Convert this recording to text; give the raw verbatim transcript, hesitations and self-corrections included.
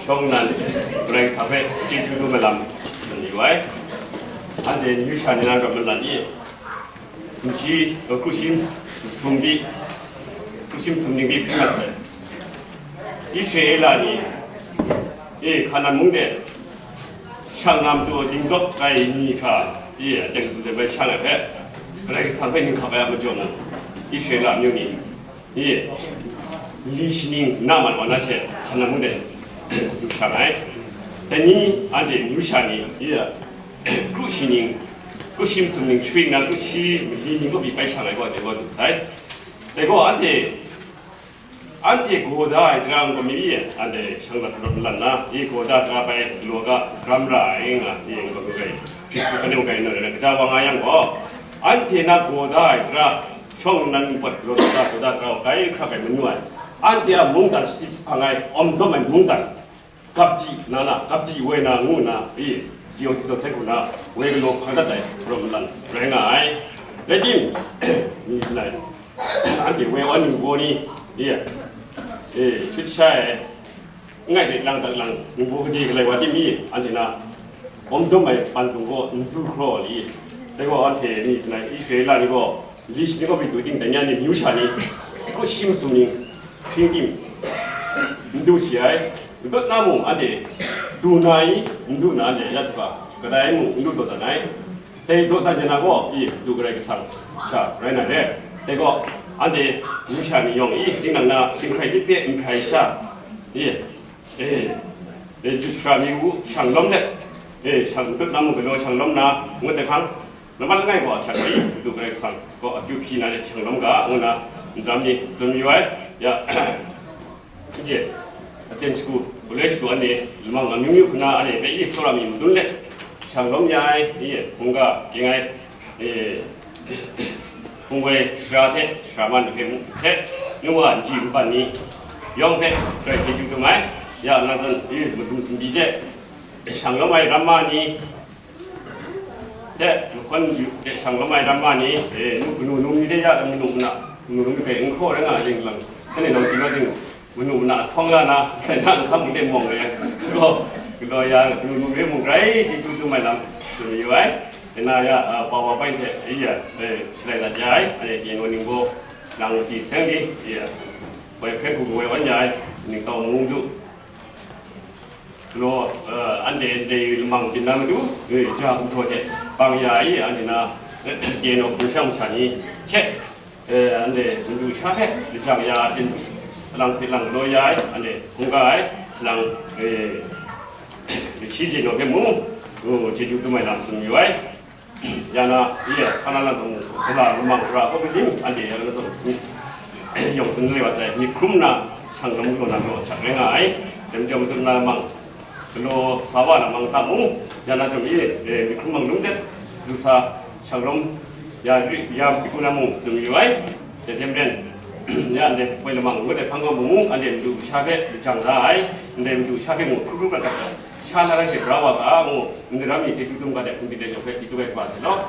Shawng nnan, Karai Kasang hpe chyeju dum ai lam tsun yu ai. Anhte amyu sha ni na rawt malan i, sumshi, kru shi sum pyi, kru shi sum ning pyi hpring mat sai. Israela ni, e, Hkanan mung de shang na matu dingdawk ai ni hkra, e, aten hkrum de bai shang ai hpe, Karai Kasang hpe ning hkap ai a majaw mung, Israela amyu ni, e, li shaning na mat wa na she, Hkanan mung de lu shang ai. Dai ni, anhte amyu sha ni, e, kru shi ning, kru shi masum ning, shwi nna kru shi mali ning kaw pyi bai shang ai gaw, dai gaw lu sai. Dai gaw anhte, anhte gaw da ai tara n-gaw mi, anhte shang lat rawt malan na, i gaw da tara bai galaw ga, ram ra ai nga, i n-gaw mi gai, Hkristu hkan e gai naw rai, kaja wa nga yang gaw, anhte na gaw da ai tara, shawng nnan npawt galaw da, gaw da tara, gai hkra gai manu ai, anhte a mungdan shadip jahpang ai, awm dawm ai mungdan, gapji na na, gapji woi na ngu na, i, jiyawng jitaw sai hku na, woi galaw hkang dat ai, rawt malan rai nga ai. Rai tim, ni sanai, anhte woi awn ningbaw ni, i, e, shut sha ai, n-, ngai hte lang dat lang, ningbaw gade galai wa tim i, anhte na, awm dawm ai pantung gaw n du hkraw li, dai gaw anhte ni sanai, Israela ni gaw, Li shi ni kaw pyi du ting, dai ni a ni amyu sha ni, kru shi masum ni, hpring tim, n du shi ai, dawt na mung anhte du na i, n du na anhte ya du ga, kadai mung n du dawt dan ai. Dai dawt dan jang na gaw, i, du Karai Kasang sha rai na re. Dai gaw, anhte amyu sha ni yawng i, tinang na, hpring hkrai lit hpe n hkrai sha, i, e, e, jut shara mi u, shang lawm let, e, shang dut na mung galaw shang lawm na, ngut ai hpang, Nambat langai gaw a hkyat hkri, Madu Karai Kasang gaw akyu hpyi na de shang lawm ga, ngu na, ndam ni tsun mayu ai. Ya, anhte, aten shagu, galoi shagu anhte, lamang amyu myu hku na anhte hpe i tsawra mi madun let, shang lawm ya ai, i, hkungga, ging ai, i, hpungwoi sara hte sara man hpe mu hte, nu wa nji npan ni yawng hpe grai chyeju dum ai. Ya, nang zawn, i, madung sumri hte, shang lawm ai ramma ni, hte, mahkawn yu hte shang lawm ai ramma ni, e, nu, kanu num ni de ya, manu mana, kanu num ni hpe n hkaw rai nga ai ling lang, shanhte nawng chyeju na ting, manu mana a sawng la na, sai na nhkam de mawng rai yang, gaw, galaw ya, kanu num ni mung grai chyeju dum ai lam tsun mayu ai. Dai na ya, a, pa wa bai hte, e, ya, e, shalai dat ya ai, anhte Daniel ningbaw, nang machyi seng ni, e, ya, woi hpe hku woi wan ya ai, ningtau mung du. Galaw, eh, anhte ndai lamang byin na matu, eh, ja gumhpraw hte bang ya ai, anhte na, eh, K N O hpung shang masha ni hte, eh, anhte madu sha hpe lajang ya ai, salang hte lang galaw ya ai, anhte hkungga ai, salang, eh, shi K N O hpe mung, oh, chyeju dum ai lam tsun mayu ai. Ya na, iya, hkana lam hkang mu, hkana lamang hkra hkawk ning, anhte ya na zawn, myit yawng hkun rai wa sai, myit hkrum na, shang lam galaw na gaw, htak rai nga ai, dai majaw matut na lamang, galaw sa wa na mang ta mung, ya na chyawm i, eh, myit hkrum mang lum det, du sa, shang lam, ya, ya, myit hkrum na mung, tsun yu ai, dai hte maren, ya, anhte hpoi lamang ngut ai hpang gaw mung, anhte madu sha hpe lajang da ai, ndai madu sha hpe mung, hkrup hkrup rat rat ai. Sha la rai she, bra wa ga, ngu, ndai ram mi chyeju dum ga de, hpung dingdai jawng hpe chyeju ai kaba sai law,